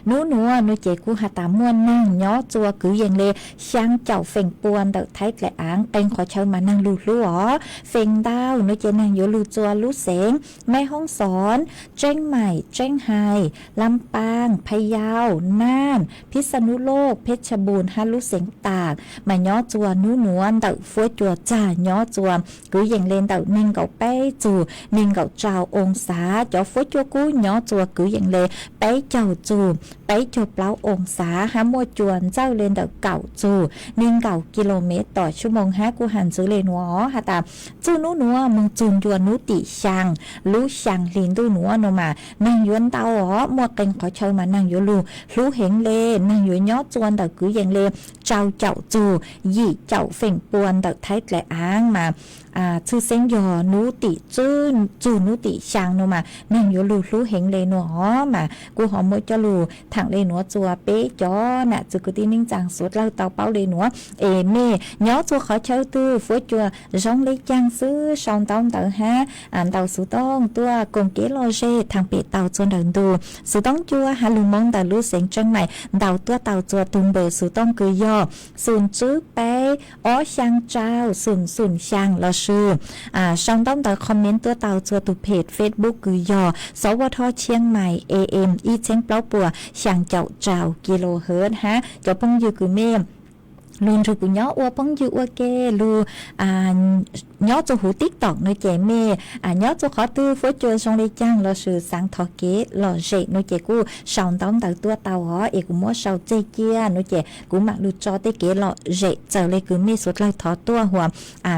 nub nuav nuav ces kuv has tas muaj naag nyob tsua kwv yees le xyaa caum feem pua ntawm Thaib dlaim aav, qee qhov chaw mas naag lug hlub os. Feem ntau nuav ces naag yuav lug tsua lub xeev Maiv Hoob Xoob, Tseeb Maim, Tseeb Hais, Lam Paaj, Phaj Yau, Naaj, Phij Xa Nub Loj, Phej Tshaj Npum hab lub xeev Taam. Mas nyob tsua nub nuav ntawm fuab cua txag nyob tsua kwv yees le ntawm neeg nkaum peb txug neeg nkaum rau oo xav. Cov fuab cua kub nyob tsua kwv yees le peb caug txug peb caug plaub oo xav hab muaj cua ntxawj le ntawm kaum txug neeg nkaum kis lus mev tom xuab moos hab kuj has ntxwv le nuav os has tas txuj nub nuav moog txug ncua nub tim xyaa lub xyaa hli ntuj nuav nuav mas naag yuav ntau os, muaj qee qhov chaw mas naag yuav lug hlub heev le, naag yuav nyob tsua ntawm kwv yees le rau caum txug yim caum feem pua ntawm Thaib dlaim aav. Mas tshwj xeeb yog nub tim tswb txug nub tim xyaa nuav mas naag yuav lug hlub heev le nuav os. Mas kuj ho muab coj lug thaam le nuav tsua peb cov nam txiv kwv tij neej tsaa suav dlawg tau paub le nuav. Es mej nyob tsua qhov chaw twg fuab cua zoo le caag xwb sau ntaub ntawv hab ntau xuv tooj tuaj koom kev lom zem thaam pem tau tsua nrawm ntug xuv tooj cua has lug Moob ntawm lub xeev Tseeb Maim ntau tuaj tau tsua tug npawb xuv tooj kws yog xoom tswb peb ob xyaa rau xoom xoom xyaa lossis sau ntaub ntawv comment tuaj tau tsua tug page Facebook kws yog Xov Vaj Thoj Tshiab Mais A M ib txheeb plaub puas xyaa caum rau kilohertz hab cov phooj ywg kws mej lug nrug kuv nyob ua phooj ywg ua ke lug nyob tsua huv TikTok nuav ces mej nyob tsua qhov twg fuab cua zoo le caag lossis xaav thov kev lom zem nuav ces kuj sau ntaub ntawv tuaj tau os es kuv muab sau txeg cia nuav ces kuv maam lug tso tej kev lom zem txawm le kws mej suav dlawg thov tuaj huas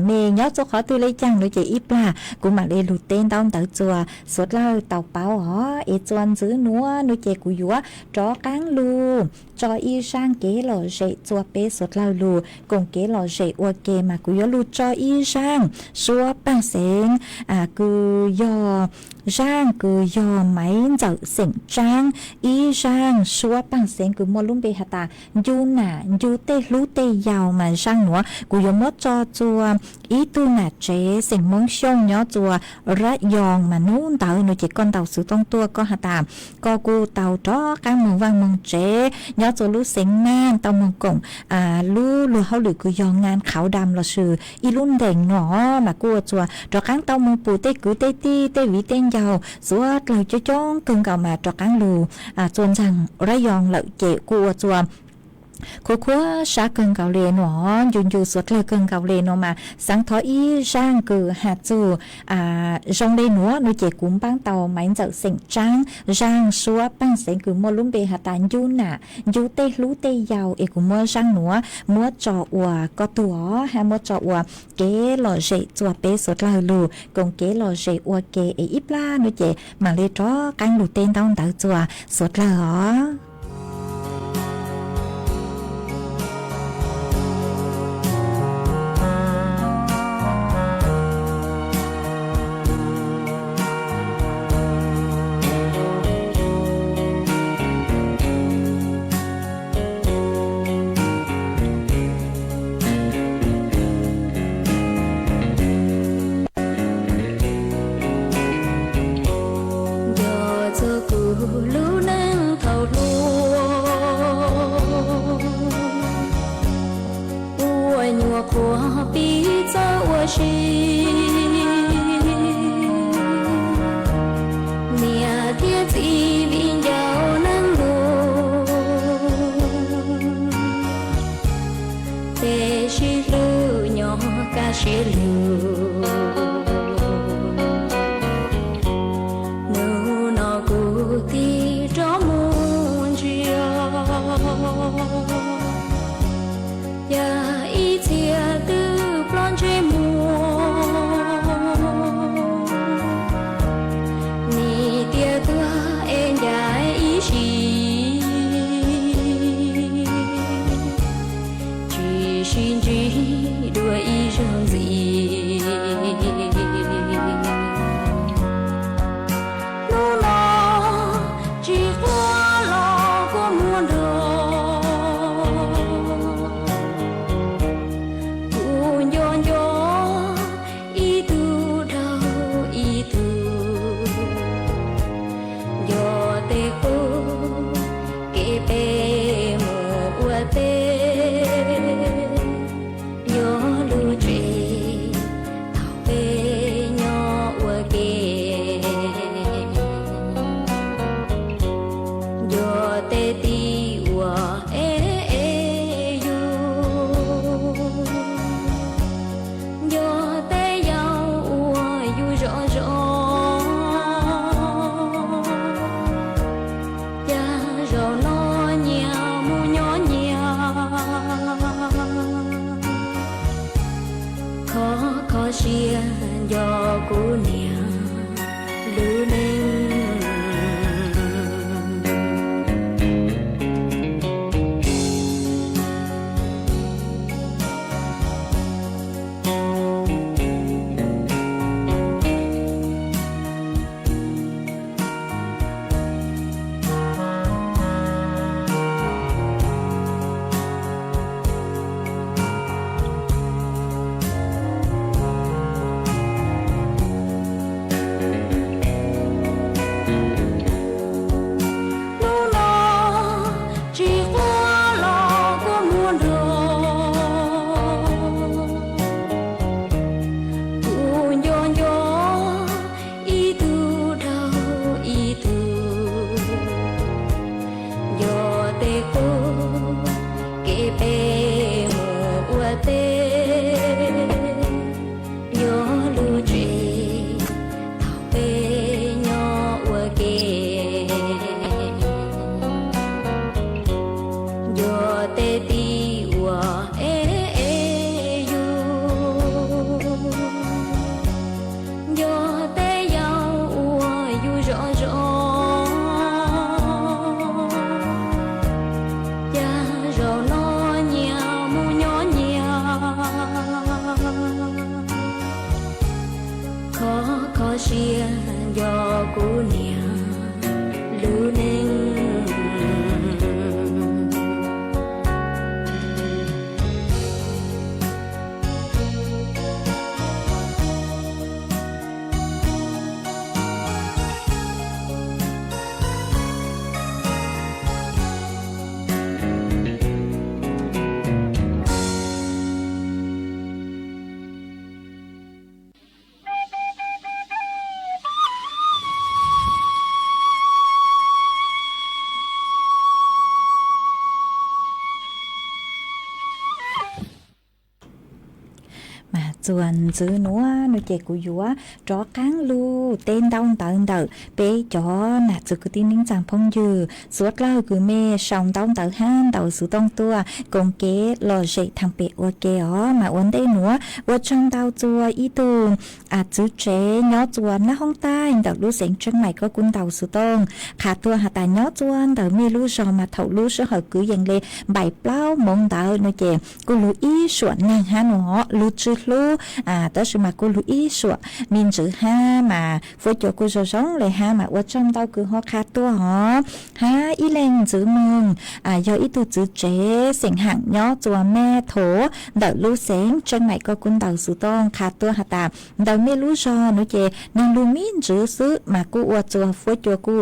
mej nyob tsua qhov twg le caag nuav ces ib plag kuv maam le lug teb ntaub ntawv tsua suav dlawg tau paub os. Es tsua ntxwv nuav nuav ces kuv yuav rov qaab lug tso ib zaaj kev lom zem tsua peb suav dlawg lug koom kev lom zem ua ke mas kuv yuav lug tso ib zaaj suab paaj xeev kws yog zaaj kws yog Maiv Ntxawm xeem Tsaab, ib zaaj suab paaj xeev kws muaj lub npe has tas Ncu Nam Ncu Tej Hlub Tej Yau. Mas zaaj nuav kuv yuav muab tso tsua ib tug nam tsev xeem Moob Xyooj nyob tsua Rab Yoo. Mas nub ntawd nuav ces koj ntau xuv tooj tuaj koj has tas koj kuj tau rov qaab moog vaaj moog tsev nyob tsua lub xeev Naaj tau moog koom lub luag hauj lwm kws yog ngan qhauv dam lossis ib lub ntees nuav mas kuj ua tsua rov qaab tau moog pum tej kwv tej tij tej viv tej ncaus suav dlawg coob coob kawg nkaus mas rov qaab lug tsua ntxaag Rab Yoo lawm ces kuj ua tsua khuv khuab sab kawg nkaus le nuav, ncu ncu suav dlawg kawg nkaus le nuav mas xaav thov ib zaaj kws has txug zoo le nuav nuav ces kuv npaab tau Maiv Ntxawm xeem Tsaab zaaj suab paaj xeev kws muaj lub npe has tas Ncu Nam Ncu Tej Hlub Tej Yau es kuv muab zaaj nuav muab tso ua koj tug os hab muab tso ua kev lom zem tsua peb suav dlawg lug koom kev lom zem ua ke es ib plag nuav ces maam le rov qaab lug teb ntaub ntawv tsua suav dlawg os. Qhuas pib txawj ua si, niam thiab txiv viv ncaus neeg lus, tej sib hlub nyob kaj siab lug. Hnub no kuv tig rov mus ntsia, yog ib txhia twb ploj ntsej muag, nim tiam tuag es ncaim ib sim, tsis sib ntsib dua ib zaug ntxiv. Hnub no tsis quaj los kua muag nrog, kuv nco nco ib tug dhau ib tug, nco tej qub kev peb mus ua teb, nco lub tsev thaum peb nyob ua ke, nco tej tib uas ev ev yus, nco tej yam uas yus zov zov. Cas zaum no nyias mus nyob nyias, kho kho siab nco kuv niam lub neej. Hnub no tsis quaj los kua muag nrog, kuv nco nco ib tug dhau ib tug, nco tej qub kev peb mus ua teb, nco lub tsev thaum peb nyob ua ke, nco tej tib uas ev ev yus, nco tej yam uas yus zov zov. Cas zaum no nyias mus nyob nyias, kho kho siab nco kuv niam lub neej. Mas txuas ntxiv nuav no ces kuv yuav rov qaab lug teb ntaub ntawv ntawm peb cov nam txiv kwv tij neej tsaa phooj ywg suav dlawg kws mej sau ntaub ntawv hab ntaus xuv tooj tuaj koom kev lom zem thaam pem ua ke os. Mas ua ntej nuav ua tsaug ntau txug ib tug txiv tsev nyob txuas nab hoob taig ntawm lub xeev Tsheej Maim koj kuj ntaus xuv tooj qha tuaj has tas nyob txuas ntawm mej lub zog mas thaum lub sij hawm kwv yees le npaim plaub moov ntawd no ces kuj lug ib suam neeg hab no lug tsi hlub tab sis mas kuj lug ib suam me ntsis hab mas fuab cua kuj zoo zoo le hab mas ua tsaug ntau kws ho qha tuaj os. Hab ib leeg ntxwv moog, yog ib tug txiv tsev xeem Haam nyob tsua Mej Thov ntawm lub xeev Tseeb Maim, koj kuj ntaus xuv tooj qha tuaj has tas ntawm mej lub zog nuav ces neeg lug me ntsis xwb mas kuj ua tsua fuab cua kuj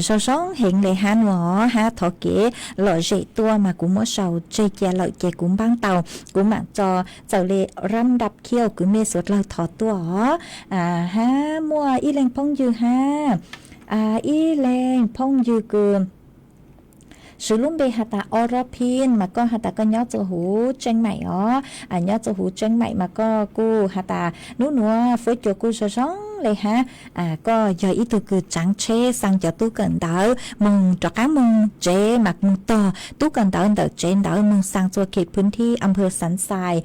zoo zoo heev le hab nuav hab thov kev lom zem tuaj mas kuv muab sau tseg cia lawm ces kuv npaab tau, kuv maam tso txawm le rab nrab khiv kws mej suav dlawg thov tuaj os. Hab muaj ib leeg phooj ywg hab, ib leeg phooj ywg kws swv lub npe has tas Oro Pin mas koj has tas koj nyob tsua huv Tseeb Maim os. Nyob tsua huv Tseeb Maim mas koj kuj has tas nub nuav fuab cua kuj zoo zoo le hab, koj yog ib tug kws tsaav tsheb xaa cov tub kawm ntawv moog rov qaab moog tsev mas moog tog tub kawm ntawv ntawm tsev ntawd moog xaa tsua khe pwv thib am phaw Xaav Xais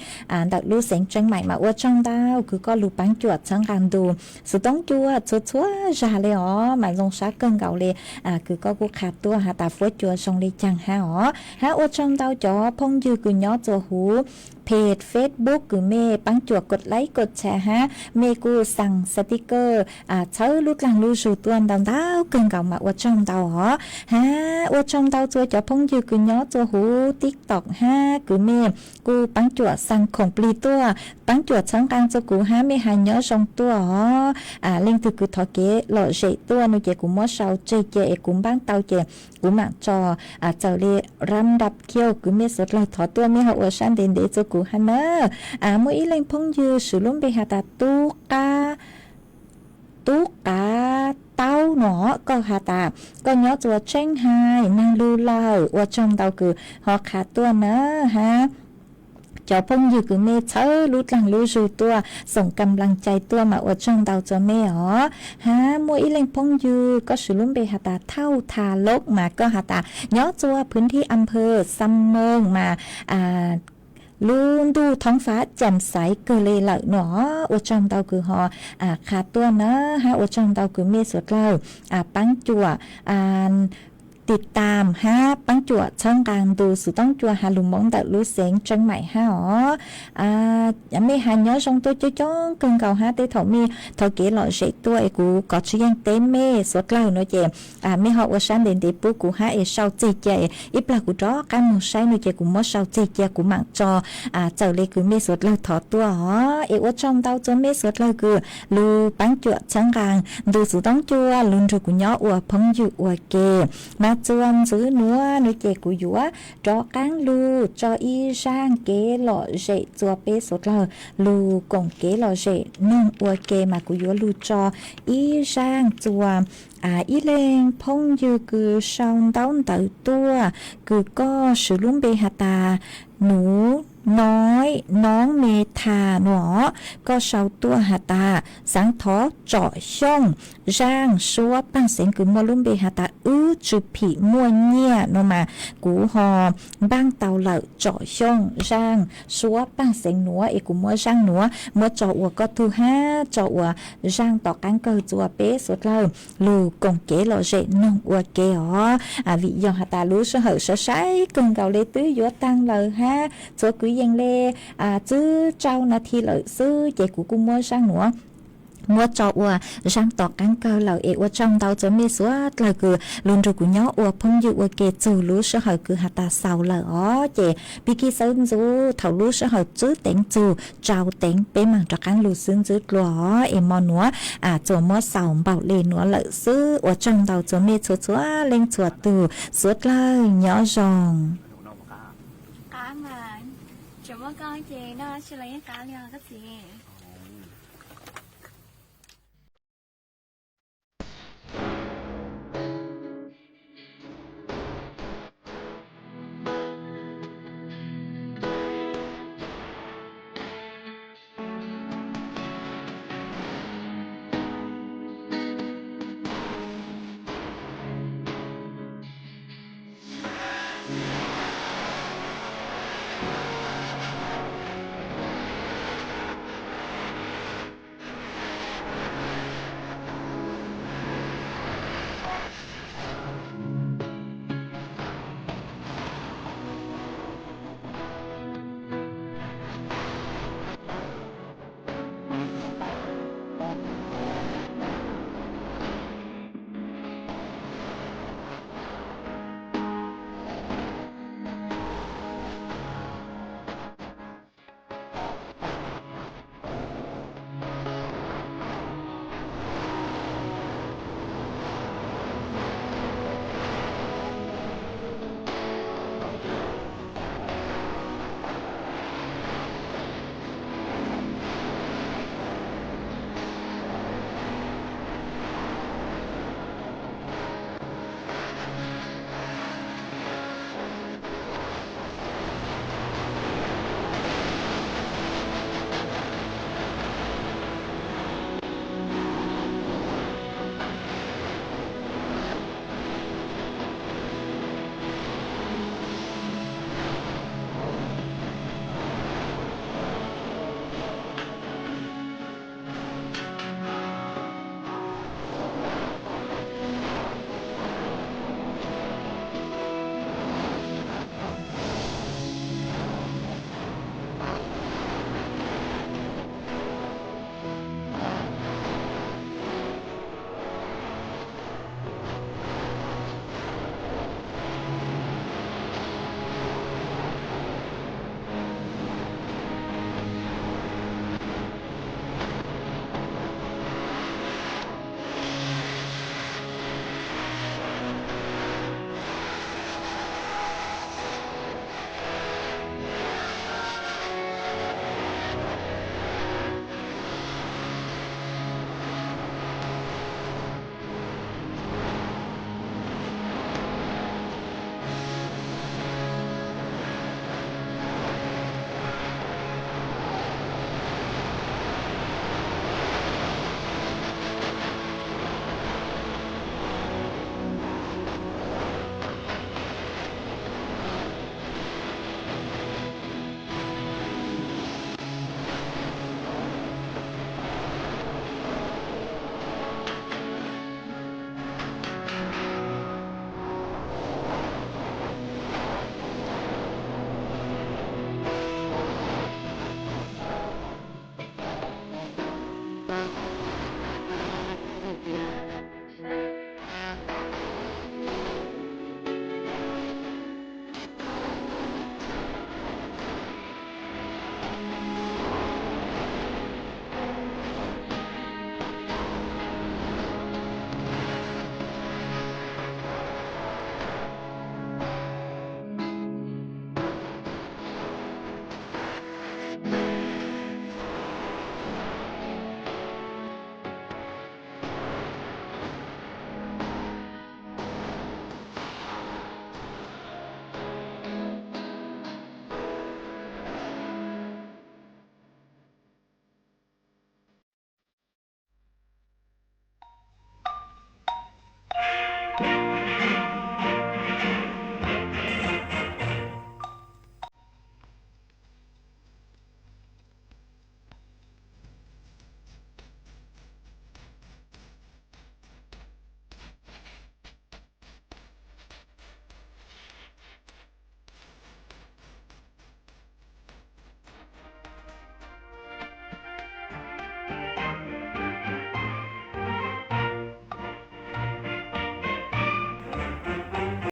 ntawm lub xeev Tseeb Maim mas ua tsaug ntau kws koj lug paab cuam txhawb nqaa ntu xuv toob cua txhua txhua zag le os mas zoo sab kawg nkaus le kws koj kuj qha tuaj has tas fuab cua zoo le caag hab os. Hab ua tsaug ntau cov phooj ywg kws nyob tsua huv peg Facebook kws mej paab cuam kod laib kod tshare hab mej kuj xaa sticker txhawb lub dlaag lub zug tuaj ntau ntau kawg nkaus mas ua tsaug ntau os. Hab ua tsaug ntau tsua cov phooj ywg kws nyob tsua huv TikTok hab kws mej kuj paab cuam xaa khoom plig tuaj paab cuam txhawb nqaa tsua kuv hab mej has nyob zoo tuaj os. Leej twg kws thov kev lom zem tuaj nuav ces kuv muab sau tseg cia es kuv npaab tau ces kuv maam tso txawm le rab nrab khiv kws mej suav dlawg thov tuaj mej ho ua sab ntev ntev tsua kuv hab na. Muaj ib leeg phooj ywg swv lub npe has tas Tub Qav, Tub Qav Taub nuav koj has tas koj nyob tsua Tseeb Hais naag lug lawm ua tsaug ntau kws ho qha tuaj na hab cov phooj ywg kws mej txhawb lub dlaag lub zug tuaj xoom kam laag cai tuaj mas ua tsaug ntau tsua mej os. Hab muaj ib leeg phooj ywg koj swv lub npe has tas Thauj Tha Loob mas koj has tas nyob tsua pwv thib am phaw Xaa Moog mas lub ntuj thoob fab cam xaiv kawg le lawm nuav ua tsaug ntau kws ho qha tuaj na hab ua tsaug ntau kws mej suav dlawg paab cuam tiv tam hab paab cuam txhawb nqaa ntu xuv toob cua has lug Moob ntawm lub xeev Tseeb Maim hab os. Mej has nyob zoo tuaj coob coob kawg nkaus hab tej thaum mej thov kev lom zem tuaj es kuv kov tsi yeej teb mej suav dlawg nuav ces mej ho ua sab ntev ntev pub kuv hab es sau tseg cia es ib plag kuv rov qaab moog saib nuav ces kuv muab sau tseg cia kuv maam tso txawm le kws mej suav dlawg thov tuaj os. Es ua tsaug ntau tsua mej suav dlawg kws lug paab cuam txhawb nqaa ntu xuv toob cua lug nrug kuv nyob ua phooj ywg ua ke. Mas tsua ntxiv nuav nuav ces kuv yuav rov qaab lug tso ib zaaj kev lom zem tsua peb suav dlawg lug koom kev lom zem noog ua ke mas kuv yuav lug tso ib zaaj tsua ib leeg phooj ywg kws sau ntaub ntawv tuaj kws koj swv lub npe has tas Nuv Noib Noob Me Tha nuav, koj sau tuaj has tas xaav thov tsom xyooj zaaj suab paaj xeev kws muaj lub npe has tas Wb Tsw Phim Muaj Nyiaj nuav mas kuv ho npaaj tau lawm tsom xyooj zaaj suab paaj xeev nuav es kuv muab zaaj nuav muab tso ua koj tug hab tso ua zaaj tom qaab kawg tsua peb suav dlawg lug koom kev lom zem noog ua ke os. Vim yog has tas lub sij hawm sai sai kawg nkaus le twb yuav taag lawm hab txhua kwv yees le tswb rau nas this lawm xwb ces kuv kuj muab zaaj nuav muab tso ua zaaj tom qaab kawg lawm es ua tsaug ntau tsua mej suav dlawg kws lug nrug kuv nyob ua phooj ywg ua ke txug lub sij hawm kws has tas xaus lawm os. Ces pig kig sawv ntxuv thaum lub sij hawm tswb teev txug tsau teev peb maam rov qaab lug xwb ntxwb dlua os es mo nuav tsuas muab xaus npaum le nuav lawm xwb. Ua tsaug ntau tsua mej txhua txhua leej txhua tug, suav dlawg nyob zoo.